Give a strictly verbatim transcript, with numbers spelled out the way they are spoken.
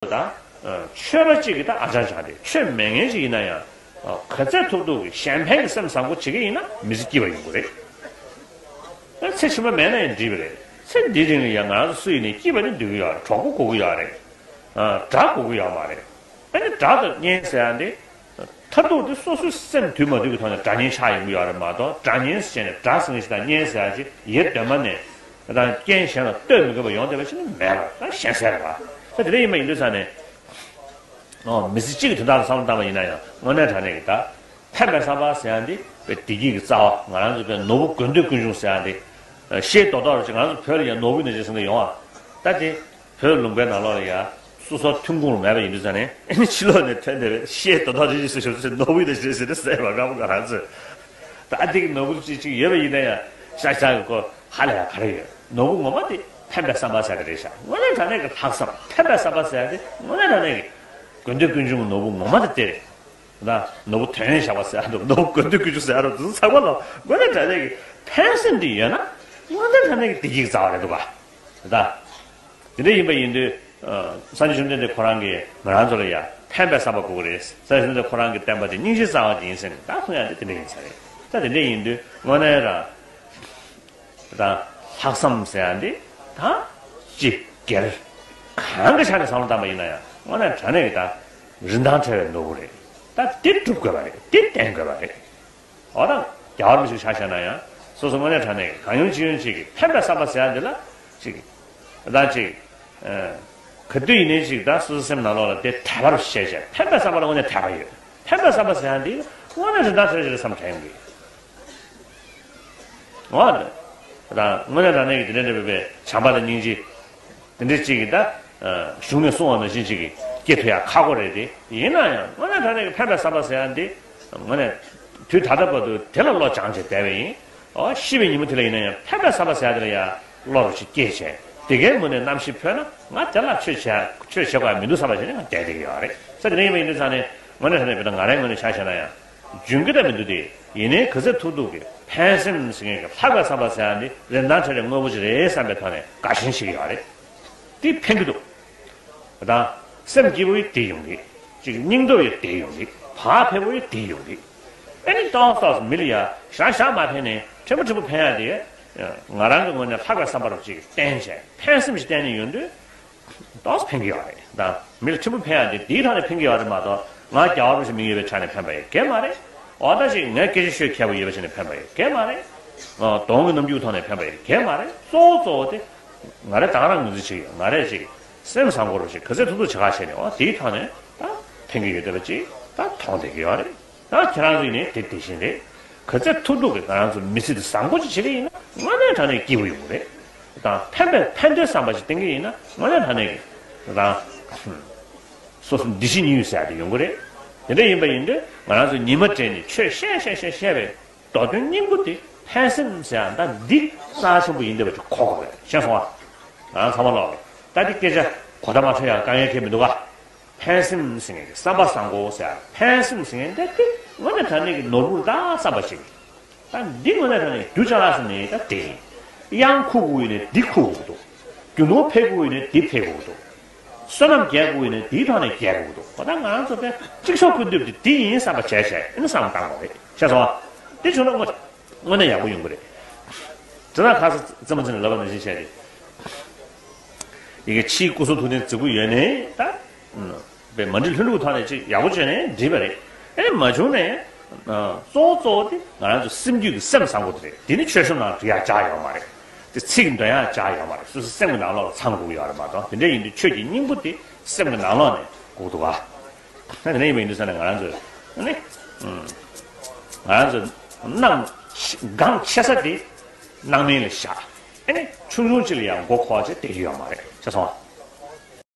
ད་ཆོས་པ་གཅིག་གིས་ད་ཨ་ཅང་ཅང་དེ་ཆོས་མེད་མཁན་ཞིག་ཡིན་ན་ཡང་ག་ཚད་ཐུབ་ཐུབ་ཀྱི་གཞན་ཕན་གྱི་སེམས་བཟང་པོ་བྱེད་ཀྱི་ཡིན་ན་མི་ཚེ་སྐྱིད་པ་ཡོང་གི་རེད། ཚེ་ཕྱི་མ་མེད་ན་ཡང་འགྲིག་པ་རེད། ཚེ་འདིའི་རིང་ལ་ཡང་ང་རང་ཚོ་སུ་ཡིན་ནའི་སྐྱིད་པ་ནི་འདོད་ཀྱི་ཡོད་རེད། གྲོགས་པོ་དགོས་ཀྱི་ཡོད་རེད། དགྲ་དགོས་ཀྱི་ཡོད་མ་རེད། ཨ་ནི་དགྲ་དང་གཉེན་ཟེར་ཡ་འདི། མཐར་ཐུག་དེ་སོ་སོའི་སེམས་དུལ་མ་དུལ་གྱི་ཐོག་ནས་དགྲ་གཉེན་ཆགས་ཡོང་གི་ཡོད་རེད་མ་གཏོགས། དགྲ་གཉེན་ཟེར་ནས་དགྲ་ཟེར་མཁན་ཞིག་དང་གཉེན་ཟེར་ཡ་ཅིག་ཡེ་གདོད་མ་ནས་དང་རྐྱེན་གཞན་ལ་ལྟོས་མི་དགོས་པ་ཡོང་བསྡད་པ་ཞིག་ནི་མེད་པ་ད་གཞན་སེལ་བ། ད་དེ་འདྲ་ཡིན་པ་ཡིན་དུས་ཙང་ནས། ཨོ་མི་ཚེ་གཅིག་གི་དོན་དག་ལ་བསམ་བློ་བཏང་བ་ཡིན་ན་ཡང་དངོས་གནས་དྲང་གནས་ཀྱི་ད་ཕན་པའི་བསམ་པ་ཟེར་ཡ་འདི་བདེ་སྐྱིད་ཀྱི་རྩ་བ། ང་རང་ཚོ་པའི་ནོར་བུ་དགོས་འདོད་ཀུན་འབྱུང་ཟེར་ཡ་འདི། ཤེལ་རྡོག་རྡོག་རེ་ཅིག་ང་རང་ཚོ་བོད་ལ་ཡང་ནོར་བུ་ནང་བཞིན་ཟེར་ནས་ཡོང་བ། ད་དེ་བོད་ལུང་པའི་ནང་ལོགས་ལ་ཡ་སོ་སོ་ཐོན་ཁུངས་ལ་མེད་པ་ཡིན་དུས་ཙང་ནས་ཨ་ནི་ཕྱི་ལོགས་ནས་ཐོན་བསྡད་པའི་ཤེལ་རྡོག་རྡོག་རེ་ཅིག་སུ་ཞོག་ཚེ་ནོར་བུ་ནང་བཞིན་ཟེར་ནས་ཟེར་བ་ང་མོ་ང་རང་ཚོས། ད་ཨ་དེ་གི་ནོར་བུ་ཅིག་ཅིག་ཡོད་པ་ཡིན་ན་ཡང་ཤ་ཤ་གི་ཁོ་ཧ་ལས་ཡ་ག་རེ་ཡོད། ནོར་བུ་ངོ་མ་དེ་ཕན་པའི་བསམ་པ་ཟེར་དེ་རེད་ཤག་དངོས་གནས་དྲང་གནས་ཀྱི་ལྷག་བསམ་ཕན་པའི་བསམ་པ་ཟེར་དེ་དངོས་གནས་དྲང་གནས་ཀྱི་དགོས་འདོད་ཀུན་འབྱུང་གི་ནོར་བུ་ངོ་མ་དེ་དེ་རེད། ད་ནོར་བུ་དོན་ཡོད་བཞག་པ་ཟེར་ཡ་འདུག་ནོར་བུ་དགོས་འདོད་ཀུན་འབྱུང་ཟེར་ཡ་འདུག་དེ་ཚོ་ཚང་མ་ལ་དངོས་གནས་དྲང་གནས་ཀྱི་ཕན་སེམས་དེ་ཡོད་ན་དངོས་གནས་དྲང་གནས་ཀྱི་བདེ་སྐྱིད་ཀྱི་རྩ་བ་རེད་འདུག་ག་ད་དེ་འདྲ་ཡིན་པ་ཡིན་དུས། སངས་རྒྱས་བཅོམ་ལྡན་འདས་ཁོ་རང་གིས་ང་རང་ཚོ་ལ་ཡ་ཕན་པའི་བསམ་པ་དགོས་ཀྱི་རེད། སངས་རྒྱས་བཅོམ་ལྡན་འདས་ཁོ་རང་གི་བསྟན་པ་དེ་སྙིང་རྗེའི་རྩ་བ་དེ་ཡིན་ཟེར་ནས་ད་གསུང་ཡ་དེ་དེ་འདྲ་ཡིན་ས་རེད། ད་དེ་འདྲ་ཡིན་དུས་དངོས་གནས་རང་ད་ལྷག་བསམ་ཟེར་ཡ་འདི་ད་ཅི་སྒེར་གང་གི་ཆ་ནས་བསམ་བློ་བཏང་པ་ཡིན་ན་ཡང་དངོས་གནས་དྲང་གནས་ཀྱི་ད་རིན་ཐང་བྲལ་བའི་ནོར་བུ་རེད། ད་དེ་སྒྲུབ་དགོས་པ་རེད། དེ་བསྟེན་དགོས་པ་རེད། འོ་ད་རྒྱལ་བ་རིན་པོ་ཆེ་ཆ་བཞག་ན་ཡང་སོ་སོ་དངོས་གནས་དྲང་གནས་ཀྱི་གང་ཡོང་ཅི་ཡོང་ཅིག་གིས་ཕན་པའི་བསམ་པ་ཟེར་ཡ་འདི་ལ་ཅིག་ད་ཅིག་ག་དུས་ཡིན་ནའི་ཅིག་ད་སོ་སོ་སེམས་ནང་ལོགས་ལ་དེ་དད་པ་རུ་བཤད་བྱས་ཕན་པའི་བསམ་པ་ལ་དངོས་གནས་དད་པ་ཡོད། ཕན་པའི་བསམ་པ་ཟེར་ཡ་འདི་དངོས་གནས་རིན་ཐང་ཆེ་ཤོས་རེད་བསམ་དྲན་གི། འོ་ད་དངོས་གནས་དྲང་གནས་ཀྱི་དེ་འདྲ་འདྲ་བའི་བྱམས་པ་དང་སྙིང་རྗེ། དེ་འདྲའི་གཅིག་གིས་ད་གཞུང་ནས་གསུངས་པ་ནང་བཞིན་གཅིག་གིས་སྐྱེ་ཐུབ་ཡ་ཁག་པོ་རེད་དེ། ཡིན་ན་ཡང་དངོས་གནས་དྲང་གནས་ཀྱི་ཕན་པའི་བསམ་པ་ཟེར་ཡ་འདི་དངོས་གནས་དུས་ད་ལྟ་བར་དུ་དེ་ལ་བློ་སྦྱངས་བྱས་བསྡད་པ་ཡིན། འོ་ཤི་བའི་ཉིན་མོ་དེ་ལ་ཡིན་ན་ཡང་ཕན་པའི་བསམ་པ་ཟེར་ཡ་དེ་ལ་ཡ་བློ་རུ་ཞིག་སྐྱེས་བྱས་དེ་གའི་ངོས་ནས་རྣམ་ཤེས་འཕོས་ན་ང་དེ་ལ་ཆོས་བྱས་ཆོས་བྱེད་དགོས་ཡ་མི་འདུག་བསམ་པ་ཞིག་ནས་ང་བསྡད་བསྡད་ཀྱི་ཡོད་རེད། ས་དེ་འདྲ་ཡིན་པ་ཡིན་དུས་ཙང་ནས་དངོས་གནས་དྲང་གནས་དཔེར་ན་ང་རའི་ངོས་ནས་ཆ་བཞག་ན་ཡང་། འཇོན་གྱི་ད་མི་འདུག་སྟེ། ཡིན་ནའི་ག་ཚོད་ཐུབ་ཐུབ་ཀྱིས་ཕན་སེམས་ཟེར་མཁན་གྱི་ལྷག་པའི་བསམ་པ་ཟེར་ཡ་འདི་རིན་ཐང་ཆེ་བའི་དངོས་པོ་ཞིག་རེད་བསམ་པའི་ཐོག་ནས་དགའ་ཞེན་བྱེད་ཀྱི་ཡོད་རེད། འདི་ཕན་གྱི་འདུག་ད་སེམས་སྐྱིད་པོ་ཡིས་དེ་ཡོང་གི། ཅིག་སྙིང་སྟོབས་ཡིས་དེ་ཡོང་གི། བག་ཕེབས་པོ་ཡིས་དེ་ཡོང་གི། ཨ་ནི་ཏོག་ཏོག་མི་ལ་ཡ་ཞག་ཞག་མ་ཕན་ནས་ཕྲན་བུ་ཕྲན་བུ་ཕན་ཡ་དེ། ང་རང་གི་ངོས་ནས་ལྷག་པའི་བསམ་པ་རུ་ཅིག་བསྟེན་བྱས་ཕན་སེམས་ཤིག་བསྟེན་ནས་ཡོང་དུས། ཏོག་ཙམ་ཕན་གྱི་ཡོད་རེད་ད། མི་ལ་ཕྲན་བུ་ཕན་ཡག་དེ་དེའི་ཐོག་ནས་ཕན་གྱི་ཡོད་རེད་མ་གཏོགས་ང་རྒྱལ་བ་རིན་པོ་ཆེ་མི་ཡོད་པའི་ཆ་ནས་ཕན་པ་ཡོད་གལ་མ་རེད། འོ་ད་ཅིག་ངས་སྐད་ཆ་ཤོད་མཁས་པོ་ཡོད་པའི་ཆ་ནས་ཕན་པ་ཡོད་གལ་མ་རེད། གདོང་གི་རྣམ་འགྱུར་ཐོག་ནས་ཕན་པ་ཡོད་གལ་མ་རེད། གཙོ་བོ་གཙོ་བོ་དེ་ང་རེ་ད་ག་རང་ངོས་འཛིན་བྱེད་ཀྱི་ཡོད། ང་རེ་ཅིག་སེམས་བཟང་པོ་རུ་ཞིག་ག་ཚོད་ཐུབ་ཐུབ་བྱེད་ག་བྱས་ནས་འོ་དེའི་ཐོག་ནས་ད་ཕན་གྱི་ཡོད་བསྡད་པ་ཅིག་ད་མཐོང་བསྡད་ཀྱི་ཡོད་རེད། ད་ཁྱེད་རང་ཚོ་ཡིན་ནའི་དེ་དེ་བཞིན་རེད། ག་ཚད་ཐུབ་ཐུབ་ཀྱིས་ང་རང་ཚོ་མི་ཚེ་འདི་བཟང་པོ་ཅིག་བྱེད་ཀྱི་ཡིན་ན་དངོས་གནས་དྲང་གནས་སྐྱིད་པོ་ཡོང་གི་རེད། དང་ཕན་པའི་ཕན་བདེའི་བསམ་པ་ཞིག་བསྟེན་གྱི་ཡིན་ན་དངོས་གནས་དྲང་གནས་ཀྱི་རང་སོ་སོ་འདི་ཕྱི་གཉིས་ཡོད་ཟེར་ཡ་དེ་ཡོང་གི་རེད། དེ་འདྲ་ཡིན་པ་ཡིན་དུས་ང་རང་ཚོ་ཉི་མ་སྦྲེལ་ནས་ཆོས་བཤད་བཤད་བཤད་བཤད་པའི་མདོ་དོན་སྙིང་པོ་དེ་ཕན་སེམས་ཟེར་ཡ་ད་འདི་རྩ་ཆེན་པོ་ཡིན་བསྡད་པ་ཅིག་གོ་དགོས་རེད། ཤེས་སོང་ཨ། ང་རང་ཚང་མ་ལོག་ད་འདི་སྐད་ཆ་གོ་བརྡ་མ་འཕྲོད་ཡ་དཀའ་ངལ་འཕྲད་མི་འདུག་ག་ཕན་སེམས་ཟེར་མཁན་གྱི་བསམ་པ་བཟང་པོ་ཟེར། ཕན་སེམས་ཟེར་མཁན་དེ་དེ་དངོས་གནས་དྲང་གནས་ཀྱི་ནོར་བུར་ད་བསམ་པ་ཞིག་ད་འདི་དངོས་གནས་དྲང་གནས་རྒྱུ་ཅ་ལག་ཟེར་ནས་ད་དེ་ཡིན། གཡང་ཁུག་དགོས་ཡོད་ནས་འདི་ཁུག་དགོས་འདུག་རྒྱུ་ནོར་འཕེལ་དགོས་ཡོད་ནས་འདི་འཕེལ་དགོས་འདུག་བསོད་ནམས་རྒྱས་དགོས་ཡོད་ནས་འདིའི་ཐོག་ནས་རྒྱས་དགོས་འདུག་འོ་ད་ང་རང་ཚོ་དཔེ་གཅིག་ཤོག་ཀུན་འདུས་དེ་འདི་ཡིན་བསམ་པ་བྱས་བྱས་ཨ་ནི་བསམ་བློ་བཏང་དགོས་རེད། ཤེས་སོང་ཨ། འདི་བྱུང་ན་དངོས། དངོས་གནས་ཡག་པོ་ཡོང་གི་རེད། དེ་ན་ཁ་ས་རྩེད་མོ་རྩེ་ནས་ལབ་པ་ནང་བཞིན་བྱས་ཏེ། ཡི་གེ་ཕྱིའི་སྐུ་གསུང་ཐུགས་རྟེན་བརྩི་བཀུར་ཡོད་ནའི་ད། དཔེ་མ་འགྲིག་ལྷུན་གྲུབ་ཐོག་ནས་ཅིག་ཡག་པོ་བྱས་ནས་འགྲིག་པ་རེད། ཨེ་མ་བྱུང་ནས། གཙོ་བོ་གཙོ་བོ་དེ་ང་རང་ཚོ་སེམས་རྒྱུད་ཀྱི་སེམས་བཟང་པོ་དེ་རེད། དེ་ནི་མཆོད་གཤོམ་ནང་འགྲིག་ཡག་ཅག་ཡོད་མ་རེད། དེ་ཚིག་འདོན་ཡག་ཅག་ཡོད་མ་རེད། སོ་སོའི་སེམས་ཀྱི་ནང་ལོགས་ལ་ཚང་དགོས་ཀྱི་ཡོད་རེད་མ་གཏོགས་དེ་འདྲ་ཡིན་དུས་ཆོས་ཀྱི་སྙིང་པོ་དེ་སེམས་ཀྱི་ནང་ལོགས་ནས་དགོས་འདུག་ག་ད་དེ་འདྲ་ཡིན་པ་ཡིན་དུས་ས་ནས་ང་རང་ཚོས་ཨ་ནི། ང་རང་ཚོ་སྣང་སྒང་ཆེ་ས་དེ་སྣང་མེད་ལ་བཞག་ཨ་ནི་ཆུང་ཆུང་ཅིག་ལ་ཡང་མགོ་འཁོར་བྱས་བསྡད་ཀྱི་ཡོད་མ་རེད། ཤེས་སོང་